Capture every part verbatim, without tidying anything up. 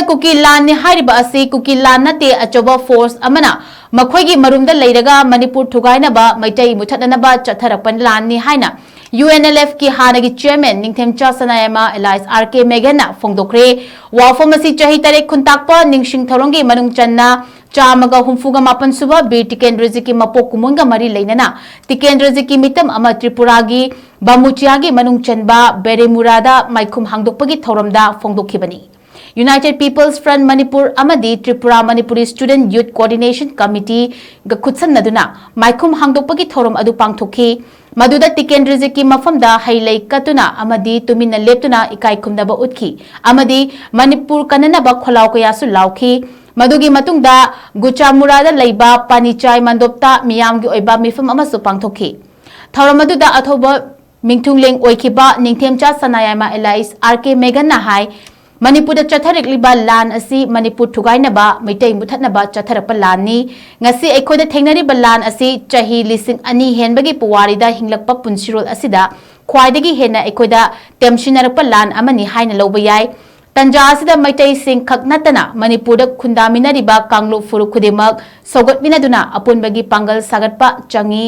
ꯀꯨꯀꯤ ꯂꯥꯟꯅꯤ ꯍꯥꯏꯔꯤꯕ ꯑꯁꯤ ꯀꯨꯀꯤ ꯂꯥꯟ ꯅꯠꯇꯦ, ꯑꯆꯧꯕ ꯐꯣꯔꯁ ꯑꯃꯅ ꯃꯈꯣꯏꯒꯤ ꯃꯔꯨꯝꯗ ꯂꯩꯔꯒ ꯃꯅꯤꯄꯨꯔ ꯊꯨꯒꯥꯏꯅꯕ, ꯃꯩꯇꯩ ꯃꯨꯊꯠꯅꯅꯕ ꯆꯠꯊꯔꯛꯄ ꯂꯥꯟꯅꯤ ꯍꯥꯏꯅ UNLFꯀꯤ ꯍꯥꯟꯅꯒꯤ ꯆꯤꯌꯔꯃꯦꯟ ꯅꯤꯡꯊꯦꯝꯆꯥ ꯁꯅꯥꯌꯥꯏꯃ alias RK Meghanꯅ ꯐꯣꯡꯗꯣꯛꯈ꯭ꯔꯦ꯫ ꯋꯥꯐꯝ ꯑꯁꯤ ꯆꯍꯤ ꯇꯔꯦꯠ ꯈꯨꯟꯇꯥꯛꯄ ꯅꯤꯡꯁꯤꯡ ꯊꯧꯔꯝꯒꯤ ꯃꯅꯨꯡ ꯆꯟꯅ ꯆꯥꯝꯃꯒ ꯍꯨꯝꯐꯨꯒ ꯃꯥꯄꯟ ꯁꯨꯕ ꯕꯤꯔ ꯇꯤꯀꯦꯟꯗ꯭ꯔꯖꯤꯠꯀꯤ ꯃꯄꯣꯛ ꯀꯨꯝꯑꯣꯟꯒ ꯃꯔꯤ ꯂꯩꯅꯅ ꯇꯤꯀꯦꯟꯗ꯭ꯔꯖꯤꯠꯀꯤ ꯃꯤꯇꯝ ꯑꯃ ꯇ꯭ꯔꯤꯄꯨꯔꯥꯒꯤ ꯕꯥꯃꯨꯆꯤꯌꯥꯒꯤ ꯃꯅꯨꯡ ꯆꯟꯕ ꯕꯦꯔꯦꯃꯨꯔꯥꯗ ꯃꯥꯏꯈꯨꯝ ꯍꯥꯡꯗꯣꯛꯄꯒꯤ ꯊꯧꯔꯝꯗ ꯐꯣꯡꯗꯣꯛꯈꯤꯕꯅꯤ꯫ United People's Front ꯃꯅꯤꯄꯨꯔ ꯑꯃꯗꯤ Tripura Manipuri Student Youth Coordination Committeeꯒ ꯈꯨꯠꯁꯝꯅꯗꯨꯅ ꯃꯥꯏꯈꯨꯝ ꯍꯥꯡꯗꯣꯛꯄꯒꯤ ꯊꯧꯔꯝ ꯑꯗꯨ ꯄꯥꯡꯊꯣꯛꯈꯤ꯫ ꯃꯗꯨꯗ ꯇꯤꯀꯦꯟꯗ꯭ꯔꯖꯤꯠꯀꯤ ꯃꯐꯝꯗ ꯍꯩ ꯂꯩ ꯀꯠꯇꯨꯅ ꯑꯃꯗꯤ ꯇꯨꯃꯤꯟꯅ ꯂꯦꯞꯇꯨꯅ ꯏꯀꯥꯏ ꯈꯨꯝꯅꯕ ꯎꯠꯈꯤ ꯑꯃꯗꯤ ꯃꯅꯤꯄꯨꯔ ꯀꯟꯅꯅꯕ ꯈꯣꯜꯂꯥꯎ ꯀꯌꯥꯁꯨ ꯂꯥꯎꯈꯤ꯫ ꯃꯗꯨꯒꯤ ꯃꯇꯨꯡꯗ ꯒꯨꯆꯥꯃꯨꯔꯥꯗ ꯂꯩꯕ ꯄꯥꯅꯤꯆꯥꯏ ꯃꯟꯗꯣꯞꯇ ꯃꯤꯌꯥꯝꯒꯤ ꯑꯣꯏꯕ ꯃꯤꯐꯝ ꯑꯃꯁꯨ ꯄꯥꯡꯊꯣꯛꯈꯤ꯫ ꯊꯧꯔꯝ ꯑꯗꯨꯗ ꯑꯊꯧꯕ ꯃꯤꯡꯊꯨꯡꯂꯦꯡ ꯑꯣꯏꯈꯤꯕ ꯅꯤꯡꯊꯦꯝꯆꯥ ꯁꯅꯥꯌꯥꯏꯃ alias RK Meghanꯅ ꯍꯥꯏ, ꯃꯅꯤꯄꯨꯔꯗ ꯆꯠꯊꯔꯛꯂꯤꯕ ꯂꯥꯟ ꯑꯁꯤ ꯃꯅꯤꯄꯨꯔ ꯊꯨꯒꯥꯏꯅꯕ, ꯃꯩꯇꯩ ꯃꯨꯊꯠꯅꯕ ꯆꯠꯊꯔꯛꯄ ꯂꯥꯟꯅꯤ꯫ ꯉꯁꯤ ꯑꯩꯈꯣꯏꯗ ꯊꯦꯡꯅꯔꯤꯕ ꯂꯥꯟ ꯑꯁꯤ ꯆꯍꯤ ꯂꯤꯁꯤꯡ ꯑꯅꯤ ꯍꯦꯟꯕꯒꯤ ꯄꯨꯋꯥꯔꯤꯗ ꯍꯤꯡꯂꯛꯄ ꯄꯨꯟꯁꯤꯔꯣꯜ ꯑꯁꯤꯗ ꯈ꯭ꯋꯥꯏꯗꯒꯤ ꯍꯦꯟꯅ ꯑꯩꯈꯣꯏꯗ ꯇꯦꯝꯁꯤꯟꯅꯔꯛꯄ ꯂꯥꯟ ꯑꯃꯅꯤ ꯍꯥꯏꯅ ꯂꯧꯕ ꯌꯥꯏ꯫ ꯇꯟꯖꯥ ꯑꯁꯤꯗ ꯃꯩꯇꯩꯁꯤꯡ ꯈꯛ ꯅꯠꯇꯅ ꯃꯅꯤꯄꯨꯔꯗ ꯈꯨꯟꯗꯥꯃꯤꯟꯅꯔꯤꯕ ꯀꯥꯡꯂꯨꯞ ꯐꯨꯔꯨꯞ ꯈꯨꯗꯤꯡꯃꯛ ꯁꯧꯒꯠꯃꯤꯟꯅꯗꯨꯅ ꯑꯄꯨꯟꯕꯒꯤ ꯄꯥꯡꯒꯜ ꯁꯥꯒꯠꯄ ꯆꯪꯏ꯫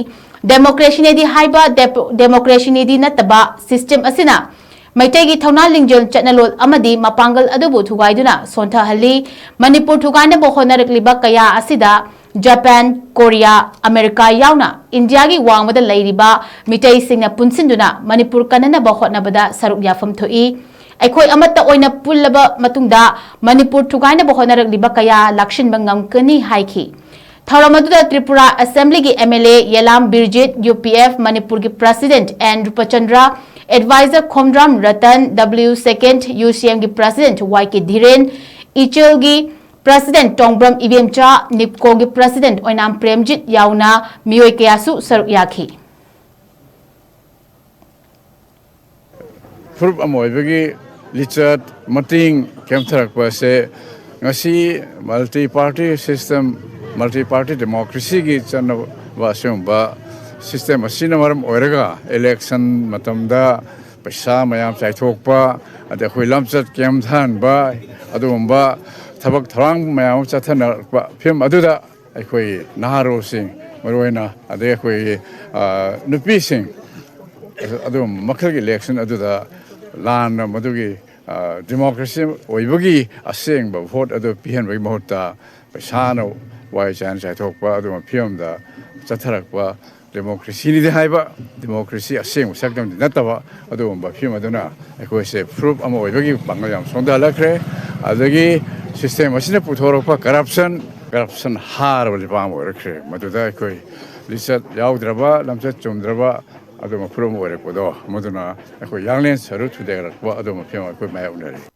ꯗꯦꯃꯣꯀ꯭ꯔꯦꯁꯤꯅꯦꯗꯤ ꯍꯥꯏꯕ ꯗꯦꯞ-, ꯗꯦꯃꯣꯀ꯭ꯔꯦꯁꯤꯅꯦꯗꯤ ꯅꯠꯇꯕ ꯁꯤꯁꯇꯦꯝ ꯑꯁꯤꯅ ꯃꯩꯇꯩꯒꯤ ꯊꯧꯅꯥ ꯂꯤꯡꯖꯦꯜ ꯆꯠꯅꯂꯣꯟ ꯑꯃꯗꯤ ꯃꯄꯥꯡꯒꯜ ꯑꯗꯨꯕꯨ ꯊꯨꯒꯥꯏꯗꯨꯅ ꯁꯣꯟꯊꯍꯜꯂꯤ꯫ ꯃꯅꯤꯄꯨꯔ ꯊꯨꯒꯥꯏꯅꯕ ꯍꯣꯠꯅꯔꯛꯂꯤꯕ ꯀꯌꯥ ꯑꯁꯤꯗ ꯖꯄꯥꯟ, ꯀꯣꯔꯤꯌꯥ, ꯑꯃꯦꯔꯤꯀꯥ ꯌꯥꯎꯅ ꯏꯟꯗꯤꯌꯥꯒꯤ ꯋꯥꯡꯃꯗ ꯂꯩꯔꯤꯕ ꯃꯤꯇꯩꯁꯤꯡꯅ ꯄꯨꯟꯁꯤꯟꯗꯨꯅ ꯃꯅꯤꯄꯨꯔ ꯀꯟꯅꯅꯕ ꯍꯣꯠꯅꯕꯗ ꯁꯔꯨꯛ ꯌꯥꯐꯝ ꯊꯣꯛꯏ꯫ ꯑꯩꯈꯣꯏ ꯑꯃꯠꯇ ꯑꯣꯏꯅ ꯄꯨꯜꯂꯕ ꯃꯇꯨꯡꯗ ꯃꯅꯤꯄꯨꯔ ꯊꯨꯒꯥꯏꯅꯕ ꯍꯣꯠꯅꯔꯛꯂꯤꯕ ꯀꯌꯥ ꯂꯥꯛꯁꯤꯟꯕ ꯉꯝꯒꯅꯤ ꯍꯥꯏꯈꯤ꯫ ꯊꯧꯔꯝ ꯑꯗꯨꯗ ꯇ꯭ꯔꯤꯄꯨꯔꯥ ꯑꯦꯁꯦꯝꯕ꯭ꯂꯤꯒꯤ MLA ꯌꯦꯂꯥꯝ ꯕꯤꯔꯖꯤꯠ, UPF ꯃꯅꯤꯄꯨꯔꯒꯤ President N ꯔꯨꯄꯆꯟꯗ꯭ꯔ, Advisor Khomdram Ratan, W Second UCMꯒꯤ President YK ꯙꯤꯔꯦꯟ, ꯏꯆꯦꯜꯒꯤ President ꯇꯣꯡꯕ꯭ꯔꯝ ꯏꯕꯦꯝꯆꯥ, NEEPCOꯒꯤ President ꯑꯣꯏꯅꯥꯝ ꯄ꯭ꯔꯦꯝꯖꯤꯠ ꯌꯥꯎꯅ ꯃꯤꯑꯣꯏ ꯀꯌꯥꯁꯨ ꯁꯔꯨꯛ ꯌꯥꯈꯤ꯫ ꯐꯨꯔꯨꯞ ꯑꯃ ꯑꯣꯏꯕꯒꯤ ꯂꯤꯆꯠ ꯃꯇꯤꯡ ꯀꯦꯝꯊꯔꯛꯄ ꯑꯁꯦ ꯉꯁꯤ multi party system, multi party democracyꯒꯤ ꯆꯠꯅꯕ ꯑꯁꯤꯒꯨꯝꯕ system ꯑꯁꯤꯅ ꯃꯔꯝ ꯑꯣꯏꯔꯒ election ꯃꯇꯝꯗ ꯄꯩꯁꯥ ꯃꯌꯥꯝ ꯆꯥꯏꯊꯣꯛꯄ, ꯑꯗꯩ ꯑꯩꯈꯣꯏ ꯂꯝꯆꯠ ꯀꯦꯝ ꯊꯍꯟꯕ, ꯑꯗꯨꯒꯨꯝꯕ ꯊꯕꯛ ꯊꯧꯔꯥꯡ ꯃꯌꯥꯝ ꯑꯃ ꯆꯠꯊꯅꯔꯛꯄ ꯐꯤꯕꯝ ꯑꯗꯨꯗ ꯑꯩꯈꯣꯏ ꯅꯍꯥꯔꯣꯜꯁꯤꯡ, ꯃꯔꯨꯑꯣꯏꯅ, ꯑꯗꯩ ꯑꯩꯈꯣꯏꯒꯤ, ꯑ, ꯅꯨꯄꯤꯁꯤꯡ, ꯑꯗꯨꯒꯨꯝꯕ ꯃꯈꯜꯒꯤ ꯏꯂꯦꯛꯁꯟ ꯑꯗꯨꯗ ꯂꯥꯟꯅ ꯃꯗꯨꯒꯤ, ꯑ, ꯗꯤꯃꯣꯀ꯭ꯔꯦꯁꯤ ꯑꯣꯏꯕꯒꯤ ꯑꯁꯦꯡꯕ ꯚꯣꯠ ꯑꯗꯨ ꯄꯤꯍꯟꯕꯒꯤ ꯃꯍꯨꯠꯇ ꯄꯩꯁꯥꯅ ꯋꯥꯏ ꯆꯥꯏꯅ ꯆꯥꯏꯊꯣꯛꯄ ꯑꯗꯨꯒꯨꯝꯕ ꯐꯤꯕꯝꯗ ꯆꯠꯊꯔꯛꯄ, ꯗꯦꯃꯣꯀ꯭ꯔꯦꯁꯤꯅꯤꯗꯤ ꯍꯥꯏꯕ, ꯗꯦꯃꯣꯀ꯭ꯔꯦꯁꯤ ꯑꯁꯦꯡꯕ ꯁꯛꯇꯝꯗꯤ ꯅꯠꯇꯕ ꯑꯗꯨꯒꯨꯝꯕ ꯐꯤꯕꯝ ꯑꯗꯨꯅ ꯑꯩꯈꯣꯏꯁꯦ ꯐꯨꯔꯨꯞ ꯑꯃ ꯑꯣꯏꯕꯒꯤ ꯄꯥꯡꯒꯜ ꯌꯥꯝ ꯁꯣꯟꯊꯍꯜꯂꯛꯈ꯭ꯔꯦ꯫ ꯑꯗꯒꯤ ꯁꯤꯁꯇꯦꯝ ꯑꯁꯤꯅ ꯄꯨꯊꯣꯔꯛꯄ ꯀꯔꯞꯁꯟ, ꯀꯔꯞꯁꯟ ꯍꯥꯔꯕ ꯂꯩꯕꯥꯛ ꯑꯃ ꯑꯣꯏꯔꯛꯈ꯭ꯔꯦ꯫ ꯃꯗꯨꯗ ꯑꯩꯈꯣꯏ ꯂꯤꯆꯠ ꯌꯥꯎꯗ꯭ꯔꯕ, ꯂꯝꯆꯠ ꯆꯨꯝꯗ꯭ꯔꯕ ꯑꯗꯨꯒꯨꯝꯕ ꯐꯨꯔꯨꯞ ꯑꯃ ꯑꯣꯏꯔꯛꯄꯗꯣ, ꯃꯗꯨꯅ ꯑꯩꯈꯣꯏ ꯌꯥꯡꯂꯦꯟ ꯁꯔꯨ ꯊꯨꯗꯦꯛꯂꯛꯄ ꯑꯗꯨꯒꯨꯝꯕ ꯐꯤꯕꯝ ꯑꯩꯈꯣꯏ ꯃꯥꯌꯣꯛꯅꯔꯤ꯫